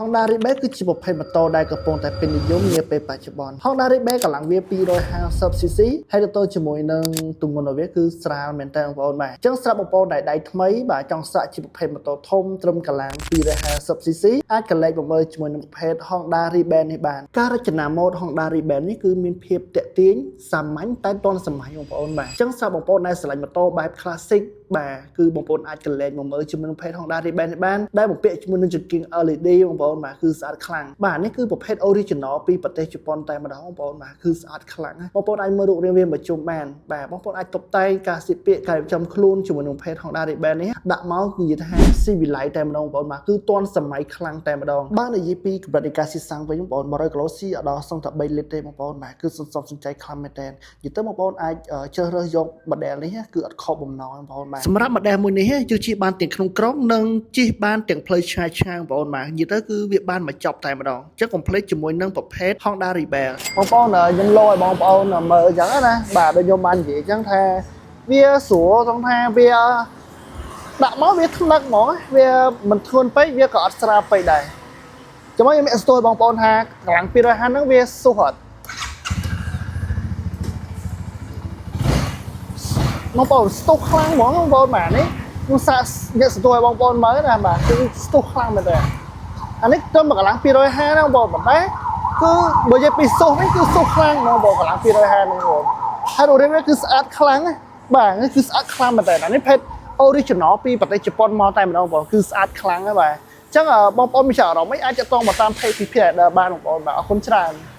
Honda Rebel គឺជាប្រភេទម៉ូតូដែលកំពុងតែពេញនិយមនាពេលបច្ចុប្បន្ន Honda Rebel កម្លាំងវា 250 cc ហើយទៅជាមួយនឹងទម្ងន់របស់វាគឺស្រាលមែនតើបងប្អូនបាទអញ្ចឹងស្រាប់បងប្អូនដែលដៃថ្មីបាទចង់សាកជាប្រភេទម៉ូតូធំត្រឹមកម្លាំង 250 cc អាចកលែកមកមើលជាមួយនឹងប្រភេទ Honda Rebel នេះបានការរចនាម៉ូដ Honda Rebel នេះគឺមានភាពទាក់ទាញសាមញ្ញតែទាន់សម័យបងប្អូនបាទអញ្ចឹងស្រាប់បងប្អូនដែលស្រឡាញ់ម៉ូតូបែប classic បាទគឺបងប្អូនអាចកលែកមកមើលជាមួយនឹងប្រភេទ Honda Rebel នេះបានដែលបំពាក់ជាមួយនឹងចង្គៀង LED បងប្អូនបាទគឺស្អាតខ្លាំងបាទនេះគឺប្រភេទ original ពីប្រទេសជប៉ុនតែម្ដងបងប្អូនបាទគឺស្អាតខ្លាំងណាស់បងប្អូនអាចមើលរូបរាងវាមកជុំបានបាទបងប្អូនអាចតុបតែងការស្លៀកពាក់ការរៀបចំខ្លួនជាមួយនឹងប្រភេទ Honda Rebel នេះដាក់មកគឺនិយាយថាស៊ីវិល័យតែម្ដងបងប្អូនបាទគឺទាន់សម័យខ្លាំងតែម្ដងបាទនិយាយពីកម្រិតនៃការស៊ីសាំងវិញបងប្អូន100គីឡូស៊ីអត់ដល់សុំតែ3លីត្រទេបងប្អូនបាទគឺសន្សំសំចៃខ្លាំងមែនទែននិយាយទៅបងប្អូនអាចជ្រើសរើសយក model នេះគឺអត់ខកបំណងបងប្អូនបាទសម្រាប់ model មួយនេះយើងជិះបានទាំងក្នុងក្រុងនិងជិះបានទាំងផ្លូវឆ្ងាយឆ្ងាយបងប្អូនបាទនិយាយទៅគឺវាបានមកចប់តែម្ដងអញ្ចឹងកុំភ្លេចជាមួយនឹងប្រភេទ Honda Rebel បងប្អូនខ្ញុំលោឲ្យបងប្អូនមើលអញ្ចឹងណាបាទដូចខ្ញុំបាននិយាយអញ្ចឹងថាវាស្រួលត្រង់ថាវាដាក់មកវាថ្នឹកហ្មងវាមិនធ្ងន់ពេកវាក៏អត់ស្រាលពេកដែរចាំខ្ញុំមានស្ទយបងប្អូនថាកម្លាំង250ហ្នឹងវាសុះអត់បងប្អូនស្ទុះខ្លាំងហ្មងបងប្អូនបាទនេះខ្ញុំសាកយកស្ទយឲ្យបងប្អូនមើលណាបាទគឺស្ទុះខ្លាំងមែនតើអានេះទៅមកកម្លាំង250ហ្នឹងបងប្អូនប៉ុន្តែគឺបើនិយាយពីសុះវិញគឺសុះខ្លាំងហ្មងបងកម្លាំង250ហ្នឹងបងហើយរូបរាងវាគឺស្អាតខ្លាំងណាបាទនេះគឺស្អាតខ្លាំងមែនតើអានេះភេទ original ពីប្រទេសជប៉ុនមកតែម្ដងបងគឺស្អាតខ្លាំងណាស់បាទអញ្ចឹងបងប្អូនមានអារម្មណ៍អីអាចទាក់ទងមកតាម page PP Rider បានបងប្អូនបាទអរគុណច្រើន។